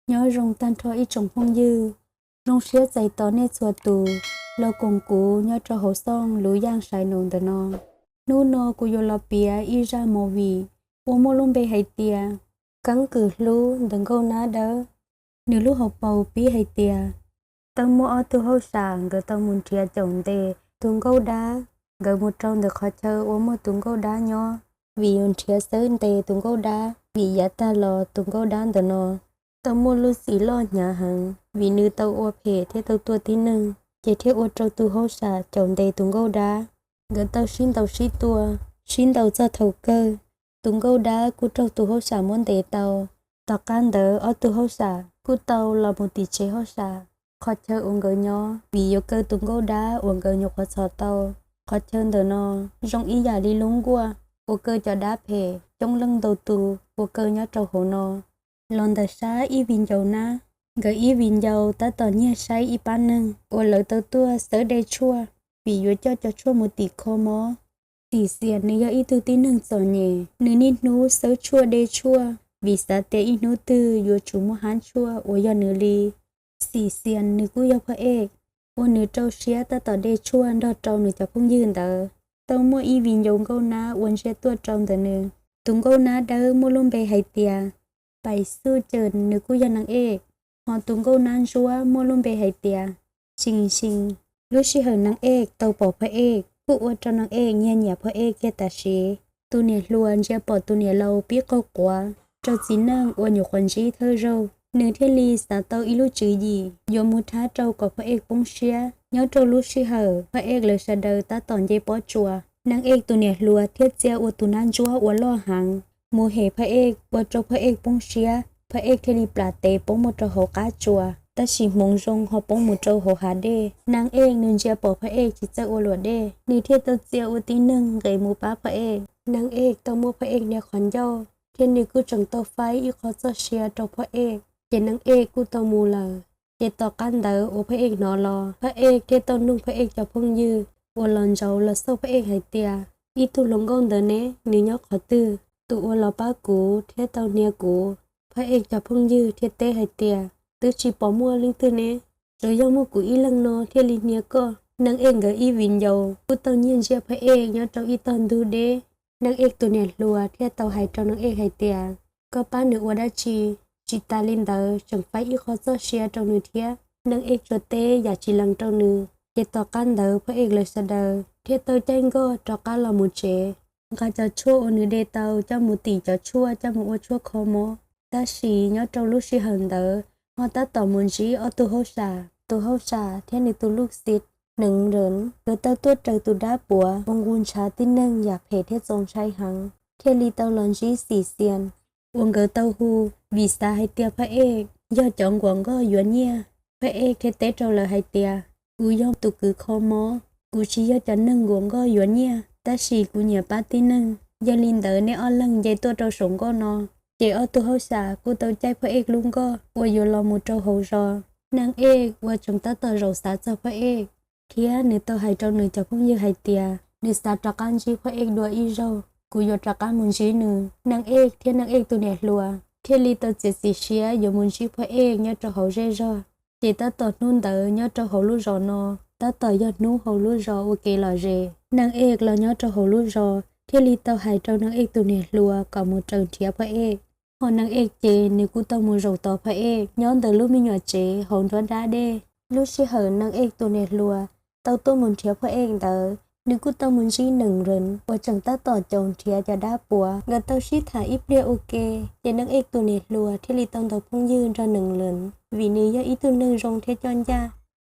Nyob zoo tag nrho ib tsoom phooj ywg, zoo siab txais tos nej txhua tus los koom kuv nyob rau hauv xooj Lub Yaj Sai Nus ntawm no. Hnub no kuv yuav los piav ib zaj movie uas muaj lub npe hais tias Keeb Kwm Hlub ntawm Nkauj Nab Dawb. Nws lub hauv paus pib hais tias tau muaj ob tug hauj sam nkawd tau mus nrhiav caum ntes tus nkauj dab. Nkawd mus rau ntawm qhov chaw uas muaj tus nkauj dab nyob, vim yuav nrhiav xawb ntes tus nkauj dab, vim yav tag los tus nkauj dab ntawm no tau muaj lub txim loj hnyav heev, vim nws tau ua phem thiab tau tua tib neeg, ces thiaj ua rau tus hauj sam caum ntes tus nkauj dab. Nkawd tau sib ntaus sib tua, sib ntaus txog thaum kawg, tus nkauj dab kuj raug tus hauj sam muab ntes tau. Tom qab ntawd ob tug hauj sam kuj tau los mus tim tsev hauj sam, qhov chaw uas nkawd nyob, vim yuav kaw tus nkauj dab uas nkawd nyuam qhuav txhom tau. Qhov chaw ntawm no zoo ib yam li lub nkuaj uas kaw cov dab phem coob leej ntau tus uas kaw nyob rau hauv no. Los ntawm sab ib viv ncaus nab, nkawd ib viv ncaus tab tom nyiag saib ib pab neeg uas lawv tau tuaj xawb dej tshuaj, vim yuav coj cov tshuaj mus tim kho mob. Xim Xias nws yog ib tug tib neeg txom nyem, nws niaj hnub xawb tshuaj dej tshuaj, vim xav tias ib hnub twg yuav tsum muaj hab tshuaj uas yog nws li. Xim Xias nws kuj yog phaj ej uas nws rau siab tab tom dej tshuaj nrog rau nws cov phooj ywg ntawd. Tau muaj ib viv ncaus nkauj nab ua ntsia tuaj rau ntawm nws. Tus nkauj nab dawb muaj lub npe hais tias Pais Xuj Cawm, nws kuj yog naj ej. Hos tus nkauj nab ntsuab muaj lub npe hais tias Tsis Xis. Lub sij hawm naj ej tau pom phaj ej kuj ua rau naj ej nyiag nyiam phaj ej kiag tam sim. Tus niam hluas ntsia pom tus niam laus pib qaug quav rau txiv neej uas nyuam qhuav ntsib thawj zaug, nws thiaj li xav tau ib lub tswv yim yuav mus thab rau kom phaj ej poob siab. Nyob rau lub sij hawm phaj ej lawv sawv daws tab tom nce pob tsuas, naj ej tus niam hluas thiaj txia ua tus nab ntsuab uas loj heev mus hem phaj ej ua rau phaj ej poob siab, phaj ej thiaj li plam tes poob mus rau hauv qab tsuas, tab sis hmoov zoo ho poob mus rau hauv hav dej. Naj ej nws ntsia pom phaj ej tsis txawj ua luam dej, nws thiaj tau txia ua tib neeg nqes mus pab phaj ej. Naj ej tau muab phaj ej hnia qhov ncauj, thiab nws kuj tseem tau faib ib qho txoj sia rau phaj ej, ces naj ej kuj tau mus lawm. Ces tom qab ntawd uas phaj ej hnov los, phaj ej thiaj tau nug phaj ej cov phooj ywg uas los ntsaum los xauj phaj ej hais tias, Ib tug hluas nkauj ntawd ne, nws nyob qhov twg? Tus uas los pab kuv thiab tau hnia kuv. Phaj ej cov phooj ywg thiaj teb hais tias, Twb tsis pom muaj leej twg ne, tsuas yog muaj kuv ib leeg no thiaj li hnia koj. Naj ej nkawd ib viv ncaus kuj tau nyiag ntsia phaj ej nyob rau ib tog ntug deb. Naj ej tus niam hluas thiaj tau hais rau naj ej hais tias, Koj pab nws ua dab tsi? Tsis tas li ntawd tseem faib ib qho txoj sia rau nws thiab. Naj ej tsuas teb yam tsis lees rau nws. Ces tom qab ntawd phaj ej lawv sawv daws thiaj tau caij nkoj rov qab los mus tsev, nqa cov tshuaj uas nws de tau coj mus tim cov tshuaj coj mus ua tshuaj kho mob. Tab sis nyob rau lub sij hawm ntawd ho tab tom mus ntsib ob tug hauj sam, tus hauj sam thiab nws tus luj xiv Neev Reev, nkawd tau tuaj raws tus dab puav uas nqus ntshav tib neeg yam phem thiab txaus ntshai heev, thiaj li tau los ntsib Xim Xias uas nkawd tau hu, vim xav hais tias phaj ej yog cov nquas nkoj yuav nyiaj. Phaj ej thiaj teb rau lawv hais tias, Kuv yog tus kws kho mob, kuv tsis yog cov neeg nquas nkoj yuav nyiaj, tab sis kuv nyiam pab tib neeg. Yog li ntawd nej ob leeg nce tuaj rau saum nkoj no. Ces ob tug hauj sam kuj tau caij phaj ej lub nkoj uas yuav los mus rau hauv zos. Naj ej uas tseem tab tom zaum xav txog phaj ej, thiab nws tau hais rau nws cov phooj ywg hais tias nws xav rov qab ntsib phaj ej dua ib zaug, kuv yuav rov qab mus ntsib nws. Naj ej thiab naj ej tus niam hluas thiaj li tau txiav txim siab yuav mus ntsib phaj ej nyob rau hauv zej zog. Ces tab tom hnub ntawd nyob rau hauv lub zos no tab tom yog hnub hauv lub zos ua kev lom zem. Naj ej los nyob rau hauv lub zos thiaj li tau hais rau naj ej tus niam hluas kom mus raws nrhiav phaj ej. Hos naj ej ces nws kuj tau mus zaum tos phaj ej nyob ntawm lub me nyuam tsev hauv nruab nrab dej. Lub sij hawm naj ej tus niam hluas tau tuaj mus nrhiav phaj ej ntawd, nws kuj tau mus ntsib Neev Reev uas tseem tab tom caum nrhiav cov dab puav. Nkawd tau sib tham ib pliag ua ke, ces naj ej tus niam hluas thiaj li tau ntaus phooj ywg nrog Neev Reev, vim nws yog ib tug neeg zoo thiab coj ncaj.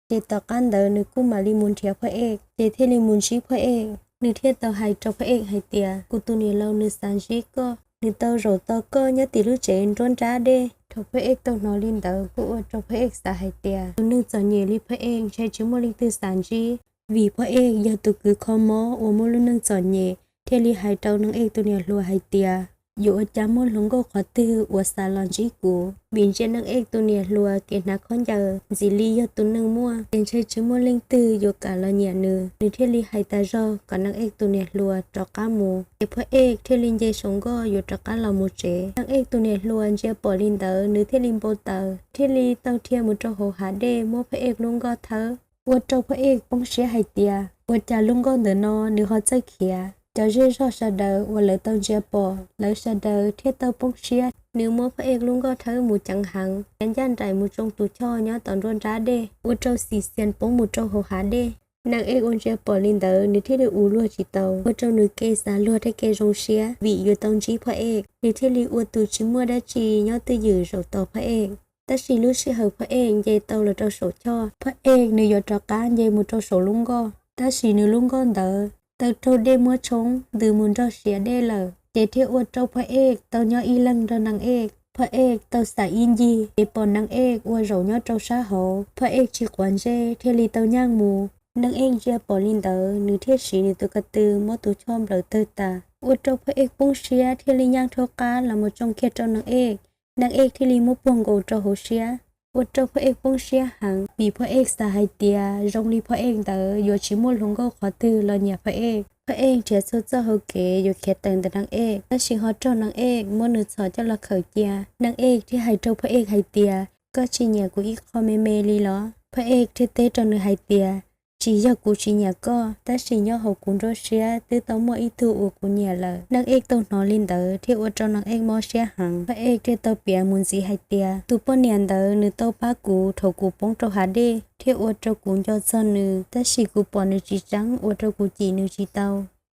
Ces tom qab ntawd nws kuj mam li mus nrhiav phaj ej, ces thiaj li mus ntsib phaj ej. Nws thiaj tau hais rau phaj ej hais tias, Kuv tus niam laus nws xav ntsib koj, nws tau zaum tos koj nyob tim lub tsev nruab nrab dej. Thaum phaj ej tau hnov li ntawd kuj ua rau phaj ej xav hais tias tus neeg txom nyem li phaj ej ntshe tsis muaj leej twg xav ntsib, vim phaj ej yog tus kws kho mob uas muaj lub neej txom nyem, thiaj li hais rau naj ej tus niam hluas hais tias, yuav ua cas muaj hluas nkauj qhov twg uas xav los ntsib kuv, vim ntsia Neej Ej tus niam hluas kev hnav khaub ncaws ntxim li yog tus neeg muaj, ces ntshe tsis muaj leej twg yuav kam los nyiam nws. Nws thiaj li hais tas zog kom Neej Ej tus niam hluas rov qab mus, ces Phaj Ej thiaj li nce saum nkoj yuav rov qab los mus tsev. Neej Ej tus niam hluas ntsia pom li ntawd nws thiaj li npau taws, thiaj li tau dhia mus rau hauv hav dej muab Phaj Ej lub nkoj thawb. Ua rau Phaj Ej poob siab hais tias ua cas lub nkoj ntawm no nws ho txawj khiav. Cov zej zog sawv daws uas lawv tau ntsia pom, lawv sawv daws thiaj tau poob siab. Nws muab Phaj Ej lub nkoj thawb mus ceev heev, khiav ncaj nraim mus tsoo tus choj nyob tom nruab nrab dej, ua rau Xis Xias poob mus rau hauv hav dej. Neej Ej ua ntsia pom li ntawd nws thiaj li ua luag tsis tau, ua rau nws kev xav luag thiab kev zoo siab vim yuav tau ntsib Phaj Ej. Nws thiaj li ua tus tsis muaj dab tsi nyob twj ywm zaum tos Phaj Ej. Tab sis lub sij hawm Phaj Ej nce tau los rau saum choj, Phaj Ej nws yuav rov qab nce mus rau saum lub nkoj, tab sis nws lub nkoj ntawd tau raug dej muab tshoob ntws mus nrog siav dej lawm, ces thiaj ua rau Phaj Ej tau nyob ib leeg nrog Neej Ej. Phaj Ej tau xav ib ncig ces pom Neej Ej ua zaum nyob rau sab hauv, Phaj Ej tsis quav ntsej thiaj li tau nyeej mus. Neej Ej ntsia pom li ntawd nws thiaj siv nws tus ko tw muab tus choj nplawm tawg tas, ua rau Phaj Ej poob siab thiaj li nyeej rhaub qab los mus tsoo kiag rau Neej Ej. Neej Ej thiaj li muab puag nkaus rau hauv siab, ua rau Phaj Ej poob siab heev vim Phaj Ej xav hais tias zoo li Phaj Ej ntawd yuav tsis muaj hluas nkauj qhov twg los nyiam Phaj Ej. Phaj Ej nrhiav txhua txoj hauv kev yuav khiav tawm ntawm Neej Ej, tab sis ho raug Neej Ej muab nws txhom coj los khawm cia. Neej Ej thiaj hais rau Phaj Ej hais tias, koj tsis nyiam kuv ib qho me me li los? Phaj Ej thiaj teb rau nws hais tias, tsis yog kuv tsis nyiam koj, tab sis nyob hauv kuv nruab siab twb tau muaj ib tug uas kuv nyiam lawm. Neej Ej tau hnov li ntawd thiaj ua rau Neej Ej mob siab heev. Phaj Ej thiaj tau piav mus ntxiv hais tias, tus poj niam ntawd nws tau pab kuv thaum kuv poob rau hav dej thiaj ua rau kuv nco txog nws, tab sis kuv pom nws tsis tseeb ua rau kuv cim nws tsis tau.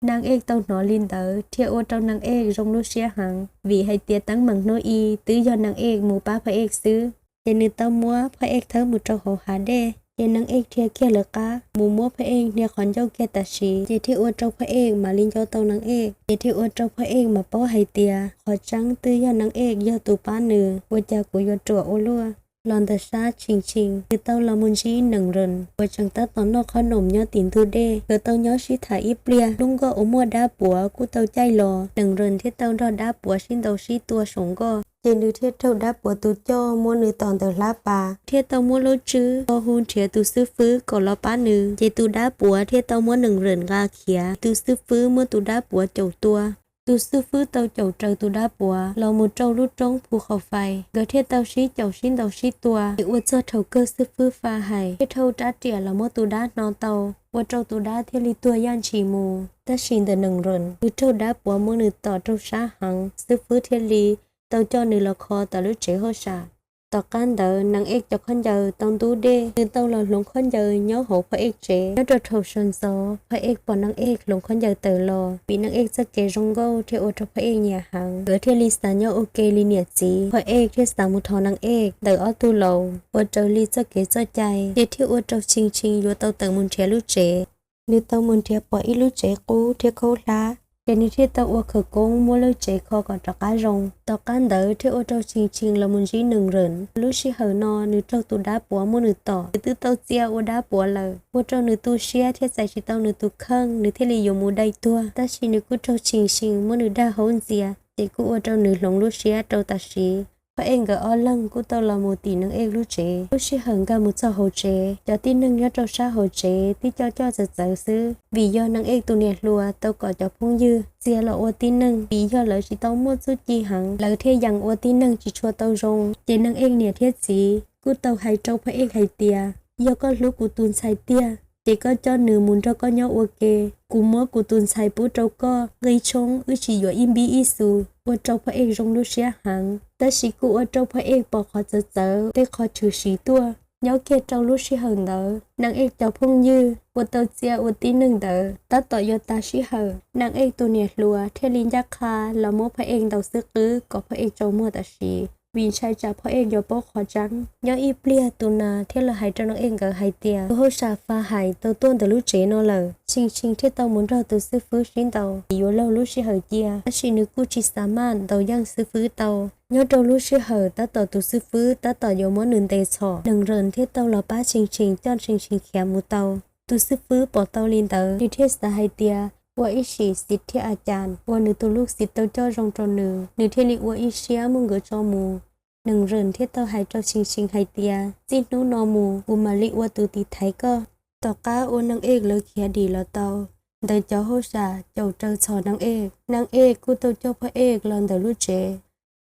Neej Ej tau hnov li ntawd thiaj ua rau Neej Ej zoo lub siab heev vim hais tias teeb meem hnub i twb yog Neej Ej mus pab Phaj Ej xwb. Ces nws tau muab Phaj Ej thawb mus rau hauv hav dej, ces Neej Ej dhia kiag lawv qab mus muab Phaj Ej hnia qhov ncauj kiag tam sim, ces thiaj ua rau Phaj Ej mam li nco tau Neej Ej, ces thiaj ua rau Phaj Ej mam paub hais tias qhov tseeb twb yog Neej Ej yog tus pab nws, ua cas kuv yuav ruam ua luaj. Los ntawm sab Tshee Tshee, nws tau los mus ntsib Neem Reem uas tseem tab tom noj qhob noom nyob tim ntug dej. Nkawd tau nyob sib tham ib pliag, lub nkoj uas muaj dab puav kuj tau caij los, Neem Reem thiaj tau nrog dab puav sib ntaus sib tua saum nkoj, ces nws thiaj raug dab puav tus coj muab nws tom ntawm hlab pas, thiaj tau muab lub tswb ho hu nrhiav tus xib fwb kom los pab nws, ces tus dab puav thiaj tau muab Neem Reem nqa khiav. Tus xib fwb muab tus dab puav caum tua. Tus xib fwb tau caum raws tus dab puav los mus rau lub roob Phu Khau Fais, nkawd thiaj tau sib caum sib ntaus sib tua, ces ua txog thaum kawg xib fwb fa hais thiaj dhau rab riam los muab tus dab hno tau, ua rau tus dab thiaj li tuag yaj ntshis mus. Tab sis ntawm Neem Reem, nws raug dab puav muab nws tom rau sab heev, xib fwb thiaj li tau coj nws los kho tom lub tsev hauj sam. Tom qab ntawd Neej Ej cov khaub ncaws tau ntub dej, nws tau los hloov khaub ncaws nyob hauv Phaj Ej tsev. Nyob rau thaum sawv ntxov Phaj Ej pom Neej Ej hloov khaub ncaws tawm los, vim Neej Ej txoj kev zoo nkauj thiaj ua rau Phaj Ej nyiam heev, nkawd thiaj li xav nyob ua ke li niam txiv. Phaj Ej thiaj xav mus thov Neej Ej ntawm ob tug laus ua raws li txoj kev txoj cai, ces thiaj ua rau Tshee Tshee yuav tau tawm mus nrhiav lub tsev. Nws tau mus nrhiav pom ib lub tsev qub thiab khaub hlab, ces nws thiaj tau ua khawv koob muab lub tsev kho kom rov qab zoo. Tom qab ntawd thiaj ua rau Tshee Tshee los mus ntsib Neem Reem. Lub sij hawm no nws raug tus dab puav muab nws tom, nws twb tau txia ua dab puav lawm, ua rau nws tu siab thiab txais tsis tau nws tus kheej, nws thiaj li yuav mus dai tuag. Tab sis nws kuj raug Tshee Tshee muab nws dag haub ntxias, ces kuj ua rau nws hloov lub siab rau tam sim. Phaj Ej nkawd ob leeg kuj tau los mus tim Neej Ej lub tsev. Lub sij hawm nkag mus txog hauv tsev, cov tib neeg nyob rau sab hauv tsev twb coj coj txawv txawv xwb, vim yog Neej Ej tus niam hluas tau kom cov phooj ywg txia los ua tib neeg, vim yog lawv tsis tau muaj txuj ci heev, lawv thiaj yeem ua tib neeg tsis tshua tau zoo. Ces Neej Ej niam thiab txiv kuj tau hais rau Phaj Ej hais tias, yog koj hlub kuv tus ntxhais tiag, ces koj coj nws mus nrog koj nyob ua ke. Kuv muab kuv tus ntxhais pub rau koj, nqi tshoob wb tsis yuav ib npib ib xus. Ua rau Phaj Ej zoo lub siab heev, tab sis kuj ua rau Phaj Ej pom qhov txawv txawv tej qhov tshwm sim tuaj. Nyob kiag rau lub sij hawm ntawd, Neej Ej cov phooj ywg uas tau txia ua tib neeg ntawd tab tom yuav tas sij hawm. Neej Ej tus niam hluas thiaj li ncaj qha los muab Phaj Ej ntaus xwb qwb kom Phaj Ej tsaus muag tam sim, vim ntshai tsam Phaj Ej yuav paub qhov tseeb. Nyob ib pliag tus nas thiaj los hais rau Neej Ej nkawd hais tias tus hauj sam fa hais tau tuaj ntawm lub tsev no lawm. Tshee Tshee thiaj tau mus nrog tus xib fwb sib ntaus vim yuav laug lub sij hawm cia, tab sis nws kuj tsis xav maj ntaus yeej xib fwb tau. Nyob rau lub sij hawm tab tom tus xib fwb tab tom yuav muab nws ntes txhom, Neem Reem thiaj tau los pab Tshee Tshee coj Tshee Tshee khiav mus tau. Tus xib fwb pom tau li ntawd, nws thiaj xav hais tias ua ib sim xiv thiab a cas uas nws tus lub xiv tau coj zoo rau nws, nws thiaj li ua ib siab muab nkawd tso mus. Nees Zes thiaj tau hais rau Xi Xi hais tias, txij hnub no mus kuv mam li ua tus tiv thaiv koj. Tom qab uas Nees Zes lawv khiav dim los tau, ntawd cov hauj sam caum raws txhom Nees Zes. Nees Zes kuj tau coj Phaj Ej los ntawm lub tsev.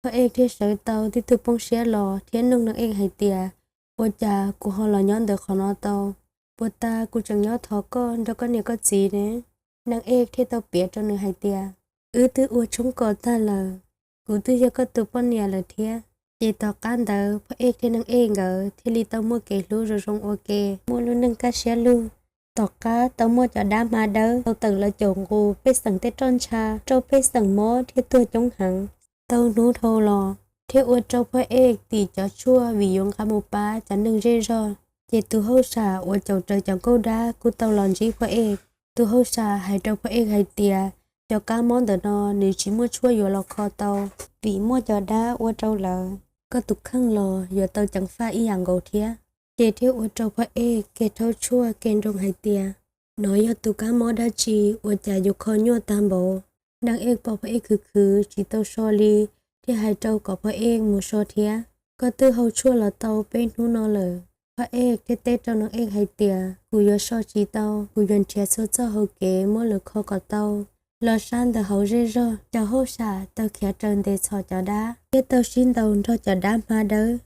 Phaj Ej thiaj sawv tau tib tug poob siab los thiab nug Nees Zes hais tias, ua cas kuv ho los nyob ntawm qhov no tau? Puag ta kuv tseem nyob thov koj nrog koj niam koj txiv ne. Nees Zes thiaj tau piav rau nws hais tias, wb twb ua tshoob kos tag lawm, kuv twb yog koj tus poj niam lawm thiab. Ces tom qab ntawd Phaj Ej thiab Nees Zes nkawd thiaj li tau muaj kev hlub zoo zoo ua ke, muaj lub neej kaj siab lug. Tom qab tau muaj cov dab hma dawb tau tawm los caum nqus pej xeem tej roj ntsha, rau pej xeem mob thiab tuag coob heev. Tau hnub dhau los thiab ua rau Phaj Ej tim cov tshuaj vim yuav nqa mus pab cov neeg zej zog. Ces tus hauj sam uas caum raws cov nkauj dab kuj tau los ntsib Phaj Ej. Tus hauj sam hais rau Phaj Ej hais tias, cov kab mob ntawm no nws tsis muaj tshuaj yuav los kho tau, vim muaj cov dab ua rau lawv. Koj tus kheej los yuav tau ceev faj ib yam nkaus thiab. Ces thiaj ua rau Phaj Ej kev rhaub tshuaj kev nroo hais tias, nov yog tus kab mob dab tsi ua cas yuav kho nyuaj tag npaum? Nees Zes pom Phaj Ej khwv khwv tsis tau so li, thiaj hais rau kom Phaj Ej mus so thiab. Koj twb haus tshuaj los tau peb hnub no lawm. Phaj Ej thiaj teb rau Nees Zes hais tias, kuv yuav so tsis tau, kuv yuav nrhiav txhua txoj hauv kev muab lawv kho kom tau. Los sab ntawm hauv zej zog, cov hauj sam tau khiav raws ntes txhom cov dab thiab tau sib ntaus nrog cov dab hma dawb.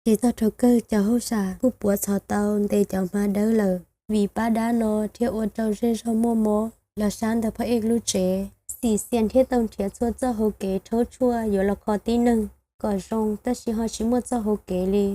Ces txog rau kawg cov hauj sam kuj puav txhom tau ntes cov hma dawb lawm. Vim pab dab no thiaj ua rau zej zog muaj mob. Los sab ntawm Phaj Ej lub tsev, Xim Xias thiaj tau nrhiav txhua txoj hauv kev rhaub tshuaj yuav los kho tib neeg kom zoo, tab sis ho tsis muaj txoj hauv kev li.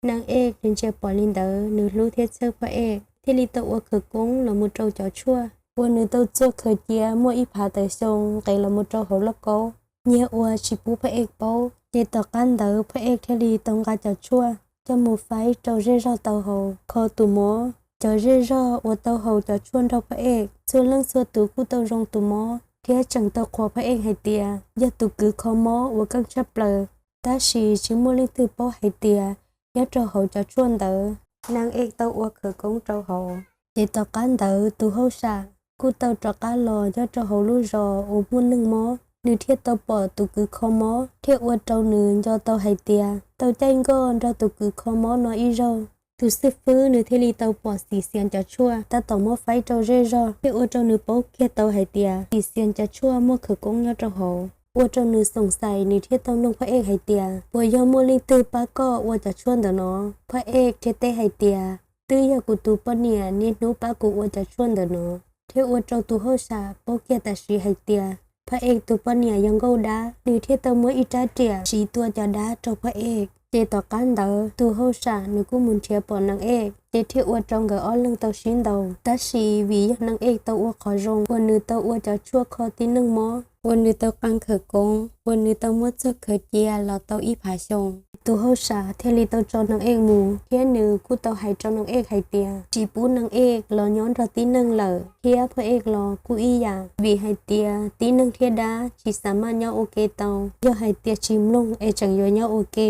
Nees Zes nws ntsia pom li ntawd, nws hlub thiab txhawj Phaj Ej, thiaj li tau ua khawv koob los mus rau cov tshuaj uas nws tau txuag khaws cia muaj ib phav tawm xyoo nqes los mus rau hauv lauj kaub, nyiag ua tsis pub Phaj Ej paub. Ces tom qab ntawd Phaj Ej thiaj li tau nqa cov tshuaj coj mus faib rau zej zog tau haus, kho tus mob. Cov zej zog uas tau haus cov tshuaj nrog Phaj Ej, txhua leej txhua tus kuj tau zoo tus mob thiab tseem tau qhuas Phaj Ej hais tias yog tus kws kho mob uas keej tshaj plaws. Tab sis tsis muaj leej twg paub hais tias nyob rau hauv cov tshuaj ntawd, Nees Zes tau ua khawv koob rau hauv. Ces tom qab ntawd tus hauj sam kuj tau rov qab los nyob rau hauv lub zos uas muaj neeg mob, nws thiaj tau pom tus kws kho mob thiaj ua rau nws nco tau hais tias tau caij nkoj nrog tus kws kho mob no ib zaug. Tus xib fwb nws thiaj li tau pom Xim Xias cov tshuaj tab tom muab faib rau zej zog thiaj ua rau nws paub kiag tau hais tias Xim Xias cov tshuaj muaj khawv koob nyob rau hauv. Ua rau nws xoom xais, nws thiaj tau noog Phaj Ej hais tias, puas yog muaj leej twg pab koj ua cov tshuaj ntawm no? Phaj Ej thiaj teb hais tias, twb yog kuv tus poj niam niaj hnub pab kuv ua cov tshuaj ntawm no. Thiab ua rau tus hauj sam paub kiag tam sim hais tias Phaj Ej tus poj niam yog nkauj dab, nws thiaj tau muab ib rab riam siv tua cov dab rau Phaj Ej. Ces tom qab ntawd tus hauj sam nws kuj mus nrhiav pom Nees Zes, ces thiaj ua rau nkawd ob leeg tau sib ntaus. Tab sis vim yog Nees Zes tau ua qhov zoo uas nws tau ua cov tshuaj kho tib neeg mob, uas nws tau qee khawv koob, uas nws tau muab txoj khaws cia los tau ib phav xyoo, tus hauj sam thiaj li tau tso Nees Zes mus, thiab nws kuj tau hais rau Nees Zes hais tias tsis pub Nees Zes los nyob nrog tib neeg lawm, thiab Phaj Ej los kuj ib yam, vim hais tias tib neeg thiab dab tsis xav maj nyob ua ke tau. Yog hais tias tsis mloog es tseem yuav nyob ua ke,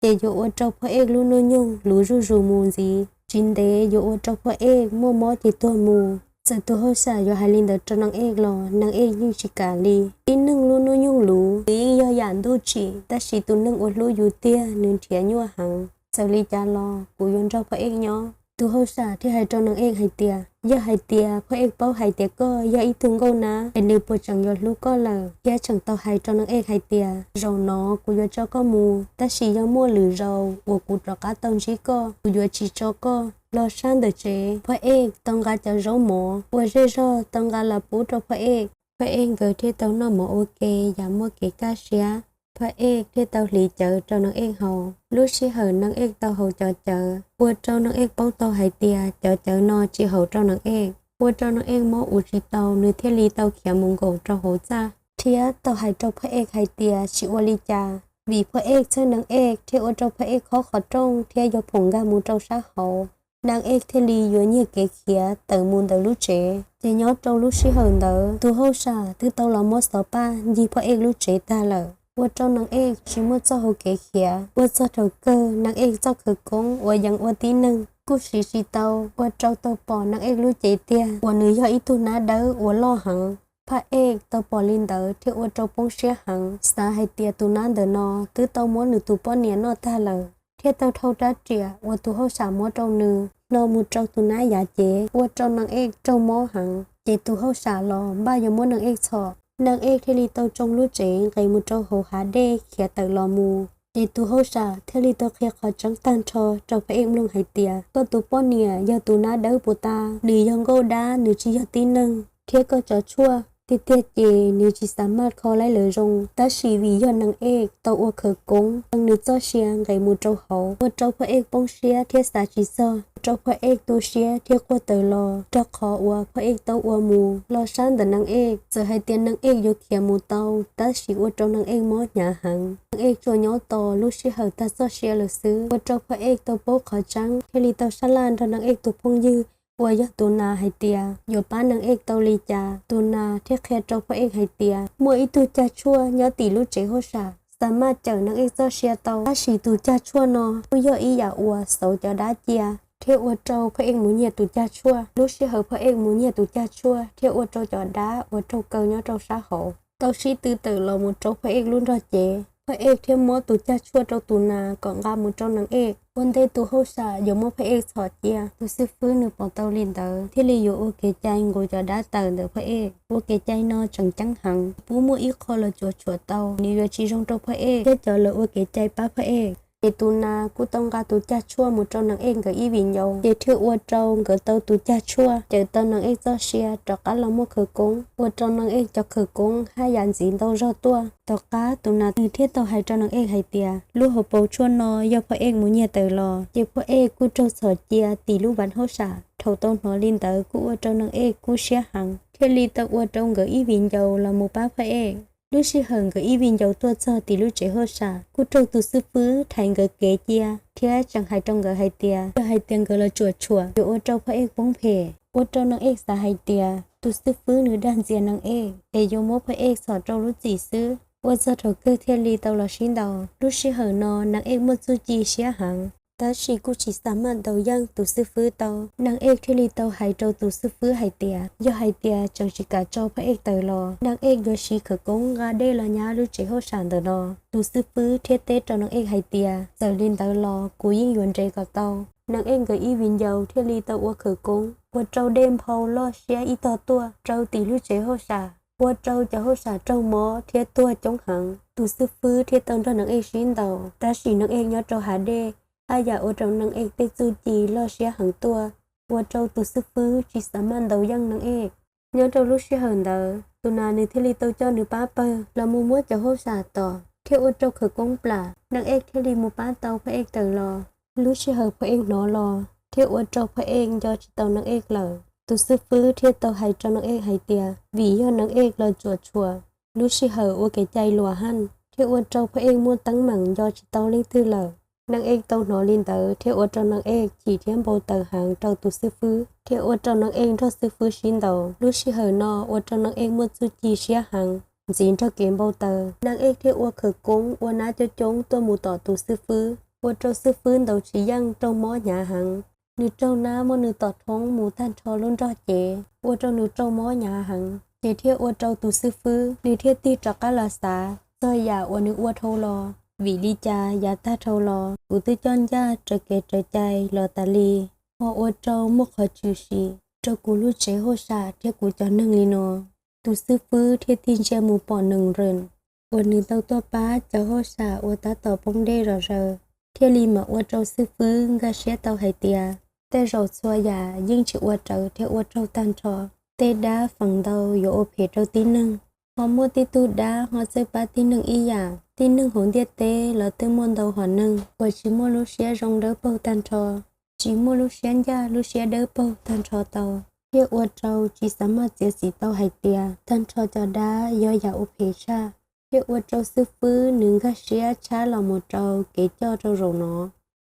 ces yuav ua rau Phaj Ej lub hnub nyoog luv zuj zus mus ntxiv, tsis ntev yuav ua rau Phaj Ej muaj mob ces tuag mus. Txawm tus hauj sam yuav hais li ntawd rau Nees Zes los Nees Zes yeej tsis kam li. Tib neeg lub hnub nyoog luv, nws yeej yog yam ntuj tsim, tab sis tus neeg uas hlub yus tiag nws nrhiav nyuaj heev. Txawm li cas los kuv yuav nrog Phaj Ej nyob. Tus hauj sam thiaj hais rau Nees Zes hais tias, yog hais tias Phaj Ej paub hais tias koj yog ib tug nkauj nab es nws puas tseem yuav hlub koj lawm? Thiab tseem tau hais rau Nees Zes hais tias, zaum no kuv yuav tso koj mus, tab sis yog muaj lwm zaus uas kuv rov qab tau ntsib koj, kuv yuav tsis tso koj. Los sab ntawm tsev, Phaj Ej tau nqa cov zaub mov uas zej zog tau nqa los pub rau Phaj Ej. Phaj Ej nkawd thiaj tau noj mov ua ke yam muaj kev kaj siab. Phaj Ej thiaj tau hliv cawv rau Nees Zes haus. Lub sij hawm Nees Zes tau haus cov cawv, ua rau Nees Zes paub tau hais tias cov cawv no tsis haum rau Nees Zes, ua rau Nees Zes mob ua tsis tau, nws thiaj li tau khiav mus nkaum rau hauv txaj, thiab tau hais rau Phaj Ej hais tias tsis ua li cas, vim Phaj Ej txhawj Nees Zes thiaj ua rau Phaj Ej khob qhov rooj thiab yuav phoom nkag mus rau sab hauv. Nees Zes thiaj li yuav nyiag kev khiav tawm mus ntawm lub tsev. Ces nyob rau lub sij hawm ntawd tus hauj sam twb tau los muab xov paj ncig Phaj Ej lub tsev tag lawm, ua rau Nees Zes tsis muaj txoj hau kev khiav. Ua txog thaum kawg Nees Zes txoj khawv koob uas yees ua tib neeg kuj siv tsis tau, ua rau tau pom Nees Zes lub cev tiag uas nws yog ib tug nab dawb uas loj heev. Phaj Ej tau pom li ntawd thiaj ua rau poob siab heev, xav hais tias tus nab ntawm no twb tau muab nws tus poj niam noj tag lawm, thiab tau dhau rab riam uas tus hauj sam muab rau nws no mus rau tus nab yav cev, ua rau Neej Ej raug mob heev. Ces tus hauj sam los npaj yuav muab Neej Ej txhom, Neej Ej thiaj li tau tsoo lub tsev nqes mus rau hauv hav dej khiav tawm los mus. Ces tus hauj sam thiaj li tau qhia qhov tseeb tag nrho rau Phaj Ej mloog hais tias, koj tus poj niam yog tus nab dawb puas tas, nws yog nkauj dab, nws tsis yog tib neeg, thiab koj cov tshuaj tiag tiag ces nws tsis xav maj kho laib lawv zoo, tab sis vim yog Neej Ej tau ua khawv koob txeeb nws txoj sia nqes mus rau hauv, ua rau Phaj Ej poob siab thiab xav tsis txog, ua rau Phaj Ej tu siab thiab quaj tawm los, rau qhov uas Phaj Ej tau ua mus los sab ntawm Neej Ej, txawm hais tias Neej Ej yuav khiav mus tau, tab sis ua rau Neej Ej mob hnyav heev. Neej Ej tsuas nyob tos lub sij hawm tag txoj sia lawm xwb, ua rau Phaj Ej tau paub qhov tseeb thiaj li tau sab laj nrog Neej Ej tus phooj ywg uas yog tus nas hais tias yuav pab Neej Ej tau li cas. Tus nas thiaj qhia rau Phaj Ej hais tias muaj ib tug cag tshuaj nyob tim lub tsev hauj sam, xav maj cawm Neej Ej txoj sia tau, tab sis tus cag tshuaj no kuj yog ib yam uas xauv cov dab cia, thiab ua rau Phaj Ej mus nyiag tus cag tshuaj. Lub sij hawm Phaj Ej mus nyiag tus cag tshuaj thiaj ua rau cov dab uas raug kaw nyob rau sab hauv tau sib tw tawm los mus rau Phaj Ej lub nrog cev. Phaj Ej thiaj muab tus cag tshuaj rau tus nas kom nqa mus rau Neej Ej. Ua ntej tus hauj sam yuav muab Phaj Ej txhom cia, tus xib fwb nws pom tau li ntawd thiaj li yuav ua kev cai nqus cov dab tawm ntawm Phaj Ej. Ua kev cai no tseem ceeb heev, puab muaj ib qho los tsuam tshuam tau, nws yuav tsis zoo rau Phaj Ej thiab cov lawv ua kev cai pab Phaj Ej. Ces tus nas kuj tau nqa tus cag tshuaj mus rau Neej Ej nkawd ib viv ncaus, ces thiaj ua rau nkawd tau tus cag tshuaj cawm tau Neej Ej txoj sia rov qab los muaj khawv koob, ua rau Neej Ej cov khawv koob haj yam ntxiv ntau zog tuaj. Tom qab tus nas nws thiaj tau hais rau Neej Ej hais tias lub hauv paus tshuaj no yog Phaj Ej mus nyiag tawm los, ces Phaj Ej kuj raug txhom cia tim lub vav hauj sam. Thaum tau hnov li ntawd kuj ua rau Neej Ej kub siab heev, thiaj li tau ua rau nkawd ib viv ncaus los mus pab Phaj Ej. Lub sij hawm nkawd ib viv ncaus tuaj txog tim lub tsev hauj sam, kuj raug tus xib fwb thaiv nkawd kev cia thiab tseem hais rau nkawd hais tias yog hais tias nkawd los tsuam tshuam yuav ua rau Phaj Ej poob phem. Ua rau Neej Ej xav hais tias tus xib fwb nws dag ntxias Neej Ej es yuav muab Phaj Ej txhom rau lub txim xwb. Ua txog thaum kawg thiaj li tau los sib ntaus. Lub sij hawm no Neej Ej muaj txuj ci siab heev, tab sis kuj tsis xav maj ntaus yeej tus xib fwb tau. Neej Ej thiaj li tau hais rau tus xib fwb hais tias yog hais tias tseem tsis kam tso Phaj Ej tawm los, Neej Ej yuav siv khawv koob nqa dej los nyab lub tsev hauj sam ntawm no. Tus xib fwb thiaj teb rau Neej Ej hais tias txawm li ntawd los kuv yeej yuav nres kom tau. Neej Ej nkawd ib viv ncaus thiaj li tau ua khawv koob ua rau dej nphau loj siab ib tog tuaj rau tim lub tsev hauj sam, ua rau cov hauj sam raug mob thiab tuag coob heev. Tus xib fwb thiaj tau nrog Neej Ej sib ntaus, tab sis Neej Ej nyob rau hav dej, haj yam ua rau Neej Ej tej txuj ci loj siab heev tuaj, ua rau tus xib fwb tsis xav maj ntaus yeej Neej Ej. Nyob rau lub sij hawm ntawd tus nas nws thiaj li tau coj nws pab pawg los mus muab cov hauj sam tom, thiaj ua rau khawv koob plam, Neej Ej thiaj li mus pab tau Phaj Ej tawm los. Lub sij hawm Phaj Ej hnov los thiaj ua rau Phaj Ej nco tsis tau Neej Ej lawm. Tus xib fwb thiaj tau hais rau Neej Ej hais tias vim yog Neej Ej los tsuam tshuam, lub sij hawm ua kev cai luas haj, thiaj ua rau Phaj Ej muaj teeb meem nco tsis tau leej twg lawm. Neej Ej tau hnov li ntawd thiaj ua rau Neej Ej chim thiab npau taws heev rau tus xib fwb, thiaj ua rau Neej Ej nrog xib fwb sib ntaus. Lub sij hawm no ua rau Neej Ej muaj txuj ci siab heev, ntxiv nrog kev npau taws. Neej Ej thiaj ua khawv koob ua nab coob coob tuaj mus tom tus xib fwb, ua rau xib fwb ntaus tsis yeej raug mob hnyav heev. Nws raug nab muab nws tom thoob mus tag nrho lub nrog cev, ua rau nws raug mob hnyav heev. Ces thiaj ua rau tus xib fwb nws thiaj tig rov qab los xav txog yam uas nws ua dhau los, vim li cas yav tag dhau los kuv twb coj ncaj raws kev raws cai los tas li, ho ua rau muaj qhov tshwm sim rau kuv lub tsev hauj sam thiab kuv cov neeg li no. Tus xib fwb thiaj tig ntsia mus pom Neej Reem uas nws tau tuaj pab cov hauj sam uas tab tom poob dej zom zaws, thiaj li mam ua rau xib fwb nkag siab tau hais tias tej zaum txhua yam yeej tsis ua rawv thiab ua raug tag nrho. Tej dab feem ntau yuav ua phem rau tib neeg, ho muaj tib tug dab ho txawj pab tib neeg ib yam. Tib neeg hauv ntiaj teb los twb muaj ntau hom neeg uas tsis muaj lub siab zoo dawb paug tag nrho, tsis muaj lub siab ncaj lub siab dawb paug tag nrho tau, thiaj ua rau tsis xav maj txiav txim tau hais tias tag nrho cov dab yog yam ua phem tshaj, thiaj ua rau xib fwb nws nkag siab tshab los mus rau kev coj rau zaum no.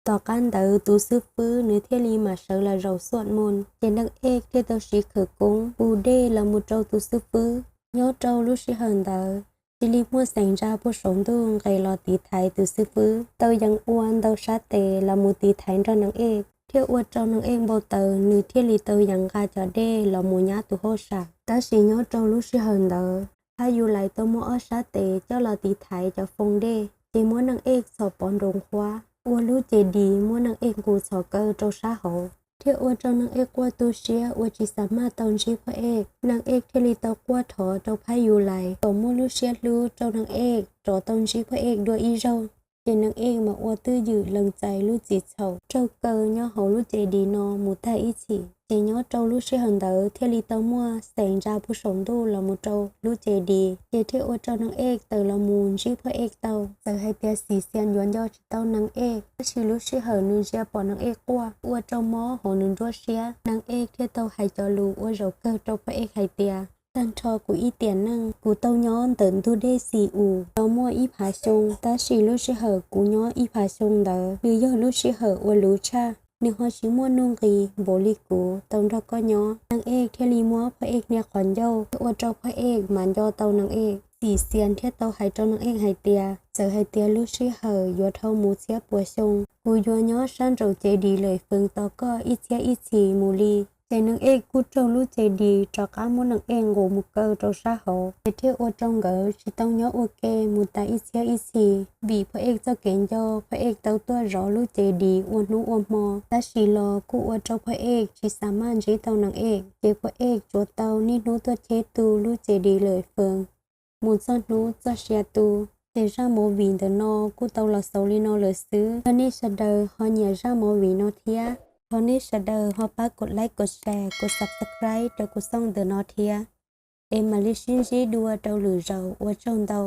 Tom qab ntawd tus xib fwb nws thiaj li mam sawv los zaum xuam mus, ces Neej Ej thiaj tau siv khawv koob pus dej los mus rau tus xib fwb. Nyob rau lub sij hawm ntawd cia li muaj xeem ntsa puag saum ntuj nqes los tiv thaiv tus xib fwb, tau yees ua ntau sab tes los mus tiv thaiv nrog Neej Ej. thiaj ua rau Neej Ej npau taws, nws thiaj li tau yees nqa cov dej los mus nyab tus hauj sam. Tab sis nyob rau lub sij hawm ntawd, Phab Yus Lais tau muab ob sab tes coj los tiv thaiv cov foo dej, ces muab Neej Ej txhom pov nroos qhuav, ua lub cev dis muab Neej Ej nqus txhom kaw rau sab hauv, thiaj ua rau Neej Ej quaj tu siab uas tsis xav maj tau ntsib Phaj Ej. Neej Ej thiaj li tau quaj thov rau Phab Yus Lais kom muab lub siab hlub rau Neej Ej rov tau ntsib Phaj Ej dua ib zaug. Ces Neej Ej mas ua twj ywm lees txais lub txim txhaum raug kaw nyob hauv lub cev dis no mus tag ib txhis. Ces nyob rau lub sij hawm ntawd thiaj li tau muaj xeem ntsa puag saum ntuj los mus rau lub cev dis, ces thiaj ua rau Neej Ej tawm los mus ntsib Phaj Ej tau. Txawm hais tias Xim Xias yuav nco tsis tau Neej Ej, tab sis lub sij hawm nws ntsia pom Neej Ej quaj ua rau mob hauv nws nruab siab. Neej Ej thiaj tau hais cov lus ua zaum kawg rau Phaj Ej hais tias, tag nrho kuv ib tiam neej, kuv tau nyob ntawm ntug dej Xim Us tau muaj ib phav xyoo, tab sis lub sij hawm kuv nyob ib phav xyoo ntawd nws yog lub sij hawm uas luv tshaj. Nws ho tsis muaj nuj nqis npaum li kuv tau nrog koj nyob. Neej Ej thiaj li muab Phaj Ej hnia qhov ncauj, thiaj ua rau Phaj Ej mas nco tau Neej Ej. Xim Xias thiaj tau hais rau Neej Ej hais tias, txawm hais tias lub sij hawm yuav dhau mus txhiab puas xyoo, kuv yuav nyob sab nraum cev dis Lawm Fees tos koj ib txhiab ib txhis mus li. Ces Neej Ej kuj raug lub cev dis rov qab muab Neej Ej nqus mus kaw rau sab hauv, ces thiaj ua rau nkawd tsis tau nyob ua ke mus tas ib txhiab ib txhis. Vim Phaj Ej txoj kev nco, Phaj Ej tau tuaj zov lub cev dis ua hnub ua hmo, tab sis los kuj ua rau Phaj Ej tsis xav maj ntsib tau Neej Ej. Ces Phaj Ej tsuas tau niaj hnub tuaj cheb tu lub cev dis Lawm Fees mus txog hnub txoj sia tu. Ces zaj movie ntawm no kuj tau los xaus li no lawm xwb. Yog nej sawv daws ho nyiam zaj movie no thiab, thov nej sawv daws ho pab kov like, kov share, kov subscribe rau kuv txhooj ntawm no thiab. Es mam li sib ntsib dua rau lwm zaus, ua tsaug ntau.